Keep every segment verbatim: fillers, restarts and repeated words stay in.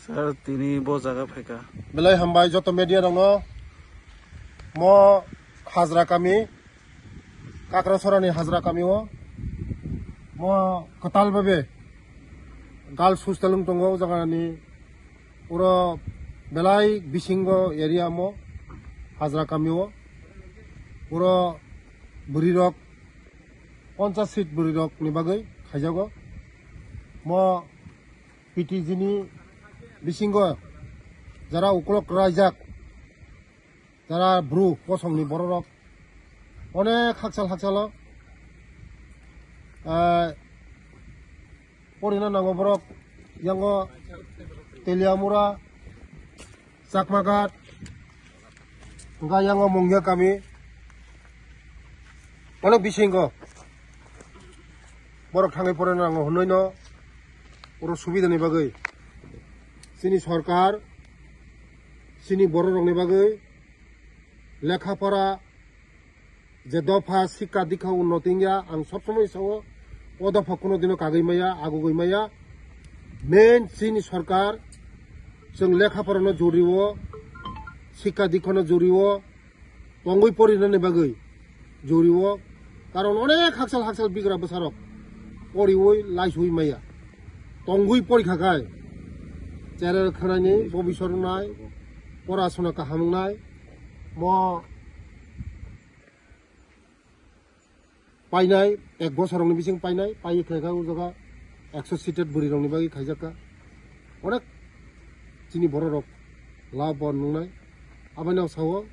Sir, tini bo jaga phaikha. Belai hambai joto media rokno. Mo Hajra kami, Kakrasora ni Hajra kami o. Mo kwtal babe girls hostel wng tongo o jaga ni. Uro belai bisingo area mo Hajra kami o. Uro bwrwi rok ponchas seat bwrwi rok ni bagwi khaijago. Mo P T G ni bisingo jara ukolok raijak, jara bru kosong ni borok rok onek hakchal hakchalo, eh, porina nango borok yango Teliamura, Chakmaghat, hwnkha yango Mongya kami. Onek bisingo borok thangwi porina nango hwnwi no oro subida ni bagwi chini sorkar chini borok rok ni bagwi lekha pora je dopha sikka dikha unnoti wngya, ang sob somoi sao, o dopha kuno dino kagwi maya, agugwi maya. Main chini sorkar chwng lekha porano joriwo, sikka dikhano joriwo, tongwi porinani bagwi joriwo. Karon onek hakchal hakchal bigra bwsarok poriwi laiswi maya. Tongwi porikha khai cherel khwnani bobisor wngnai, porasona kaham wngnai. Mo painai, ek bosor rokni bising painai, pai khe kha o jaga ekso seated bwrwi rokni bagwi khaijakha. Onek chini borok rok lab bo nungnai. Aboni ang sao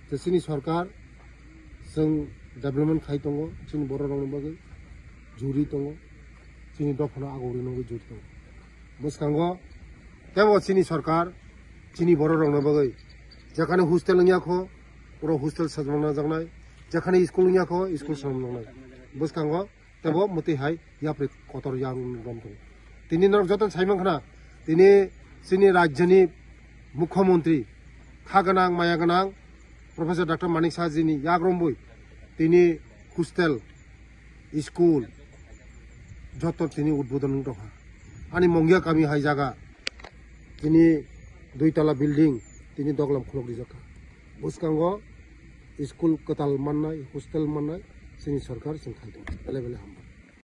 je chini sorkar chwng development khai tongo, chini borok rokni bagwi juri tongo, chini dophano agori nugwi juri tongo. Bwskango tebo chini sorkar chini borok rokni bagwi jekhane hostel wngya kho, oro hostel sajwkna jaknai, jekhane school wngya kho, school sajwkna jaknai. Bwskango tebo mwtwi hai yapri kotor yang rom tongo. Tini norok joto sai mankha na, tini chini rajyoni mukhyamantri kha gwnang maya gwnang Professor Doctor Manik Saha jini yak rombwi tini hostel, school joto tini udbodon wng tongkha. Ani Mongya kami hai jaga tini dui tala building tini doglam khulok rijak kha. Bwskango school kwtal mannai, hostel mannai chini sorkar chwng khai tongo. Belai belai hambai.